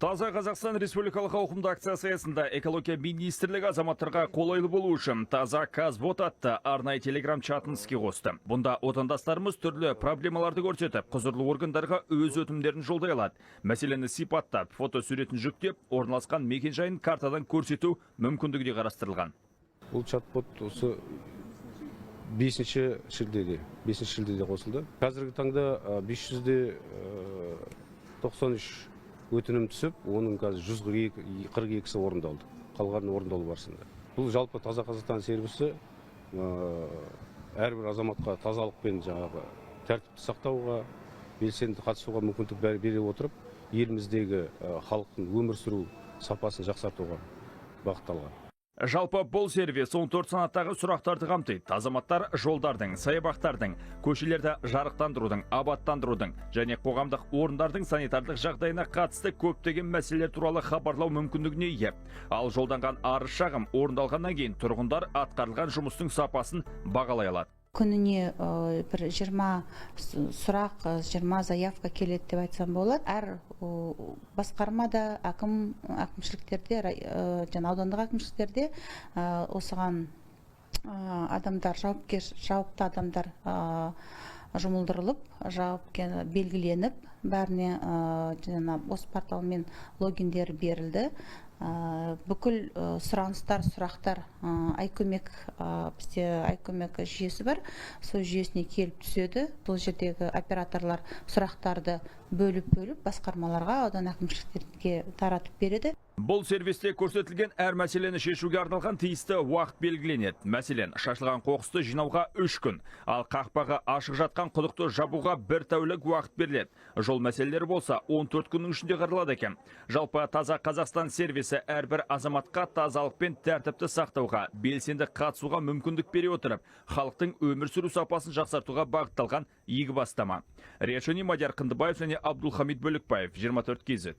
Таза Қазақстан республикалық ауқымды акциясы аясында Экология министрлігі азаматтарға қолайлы болу үшін «Таза Казбот» атты арнайы телеграм чатын іске қосты. Бұнда отандастарымыз түрлі проблемаларды көрсетіп, құзырлы органдарға өз өтінімдерін жолдай алады. Мәселені сипаттап, фото суретін жүктеп, орналасқан мекенжайын картадан көрсету мүмкіндігі де қарастырылған. Бұл чат-бот осы 5 шілдеде қосылды. Қазіргі таңда 593 өтінім түсіп, оның қазір 142-сі орындалды, қалғаны орындалу барысында. Бұл жалпы «Таза Қазақстан» сервисі әрбір азаматқа тазалық пен жаңағы тәртіпті сақтауға белсенді қатысуға мүмкіндік бере отырып, еліміздегі халықтың өмір сүру сапасын жақсартуға бағытталған. Жалпы, бұл сервис 14 санаттағы сұрақтарды қамтиды. Азаматтар жолдардың, саябақтардың, көшелерді жарықтандырудың, абаттандырудың және қоғамдық орындардың санитарлық жағдайына қатысты көптеген мәселелер туралы хабарлау мүмкіндігіне ие. Ал жолданған арыз шағым орындалғаннан кейін тұрғындар атқарылған жұмыстың сапасын бағалай алады. Күніне бір 20 сұрақ, 20 заявка келеді деп айтсам болады. Әр басқармада, әкімшіліктерде, және аудандық әкімшіліктерде осыған адамдар жауапкер, жауапты адамдар жұмылдырылып, жауапкер белгіленіп, бәріне жаңа осы порталмен логиндері берілді. Бүкіл сұраныстар, сұрақтар iКөмек, бізде iКөмек жүйесі бар, сол жүйесіне келіп түседі. Сол жердегі операторлар сұрақтарды бөліп бөліп басқармаларға, аудан әкімшіліктерге таратып береді. Бұл сервисте көрсетілген әр мәселені шешуге арналған тиісті уақыт белгіленеді. Мәселен, шашылған қоқысты жинауға 3 күн, ал қақпағы ашық жатқан құдықты жабуға бір тәулік уақыт беріледі. Жол мәселелері болса 14 күннің ішінде қаралады екен. Жалпы, «Таза Қазақстан» сервисі әрбір азаматқа тазалық пен тәртіпті сақтауға, белсенді қатысуға мүмкіндік бере отырып, халықтың өмір сүру сапасын жақсартуға бағытталған игі бастама. Риат Шони, Мадияр Қындыбаев және Абдулхамид Бөлікбаев, 24 KZ.